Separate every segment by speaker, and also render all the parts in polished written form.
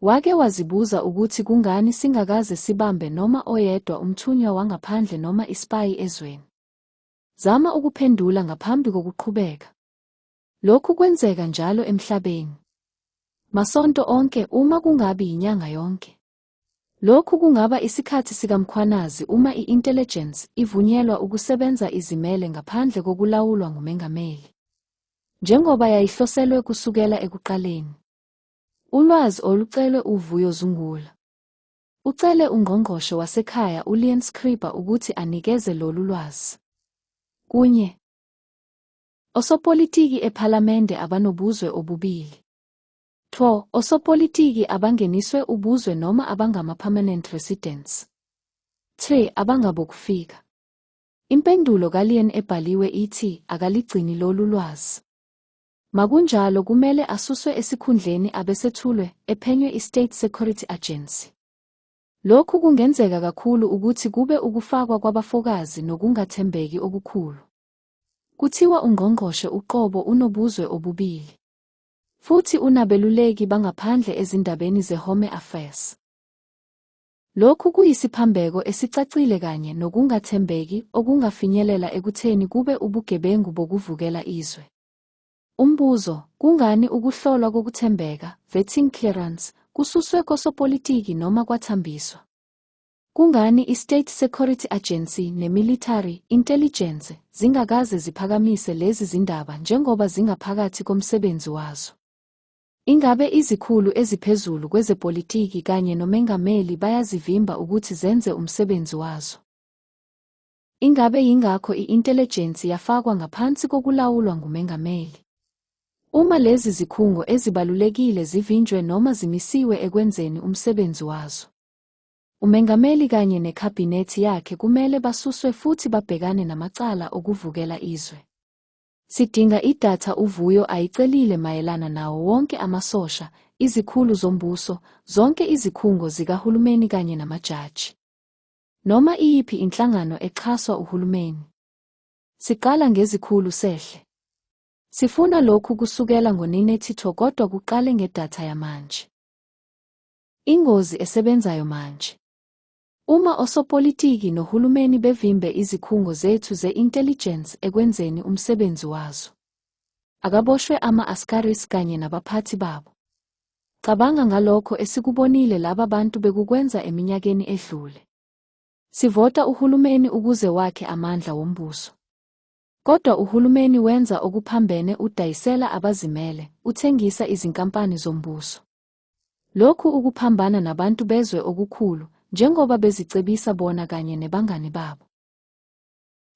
Speaker 1: Wake wazibuza ukuthi kungani singakaze sibambe noma oyedwa umthunywa wangaphandle noma ispayi ezweni? Zama ukuphendula ngaphambi kokuqhubeka. Lokhu kwenzeka njalo emhlabeni. Masonto onke uma kungabi yinyanga yonke. Lokhu kungaba isikhathi sikaMkhwanazi uma i-intelligence ivunyelwa ukusebenza izimele ngaphandle kokulawulwa ngumengameli. Njengoba yayihloselwe kusukela ekuqaleni. Ulwazi olucelwe uVuyo Zungula. Ucele uNgqongqoshe waseKhaya uLeon Schreiber ukuthi anikeze lolu lwazi. Kunye. Osopolitiki ePhalamende abanobuzwe obubili. 2. Osopolitiki abangeniswe ubuzwe noma abangama-permanent residents. 3. Abangabokufika. Impendulo kaLeon ebhaliwe ithi akaligcini lolu lwazi. Makunjalo kumele asuswe esikhundleni abesethulwe ephenywe i-State Security Agency. Lokhu kungenzeka kakhulu ukuthi kube ukufakwa kwabafokazi nokungathembeki okukhulu. Kuthiwa ungqongqoshe uqobo unobuzwe obubili. Futhi unabeluleki bangaphandle ezindabeni ze-Home Affairs. Lokhu kuyisiphambeko esicacile kanye nokungathembeki okungafinyelela ekutheni kube ubugebengu bokuvukela izwe. Umbuzo, Kungani ukuhlolwa kokuthembeka, vetting clearance, kususwe kosopolitiki noma kwathambiswa? Kungani i-State Security Agency ne-Military Intelligence zingakaze ziphakamise lezi zindaba njengoba zingaphakathi komsebenzi wazo? Ingabe izikhulu eziphezulu kwezepolitiki kanye nomengameli bayazivimba ukuthi zenze umsebenzi wazo? Ingabe yingakho i-intelligence yafakwa ngaphansi kokulawulwa ngumengameli? Uma lezi zikhungo ezibalulekile zivinjwe noma zimisiwe ekwenzeni umsebenzi wazo, umengameli kanye nekhabhinethi yakhe kumele basuswe futhi babhekane namacala okuvukela izwe. Sidinga idatha uVuyo ayicelile mayelana nawo wonke amasosha, izikhulu zombuso, zonke izikhungo zikahulumeni kanye namajaji. Noma iyiphi inhlangano exhaswa uhulumeni. Siqala ngezikhulu sehle. Sifuna lokhu kusukela ngo-1982 kodwa kuqale ngedatha yamanje. Ingozi esebenzayo manje. Uma osopolitiki nohulumeni bevimbe izikhungo zethu ze-intelligence ekwenzeni umsebenzi wazo. Akaboshwe ama-askaris kanye nabaphathi babo. Cabanga ngalokho esikubonile laba bantu bekukwenza eminyakeni edlule. Sivota uhulumeni ukuze wakhe amandla wombuso. Kodwa uhulumeni wenza okuphambene udayisela abazimele, uthengisa izinkampani zombuso. Lokhu ukuphambana nabantu bezwe okukhulu, njengoba bezicebisa bona kanye nebangani babo.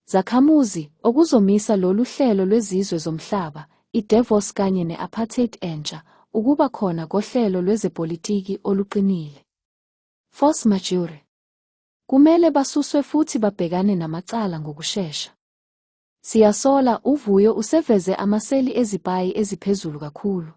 Speaker 1: Zakhamuzi, okuzomisa lolu hlelo lwezizwe zomhlaba, i-Davos kanye ne-apartheid entsha, ukuba khona kohlelo lwezepolitiki oluqinile. Force majeure. Kumele basuswe futhi babhekane namacala ngokushesha. Siyasola, uVuyo useveze amaseli ezipayi eziphezulu kakhulu.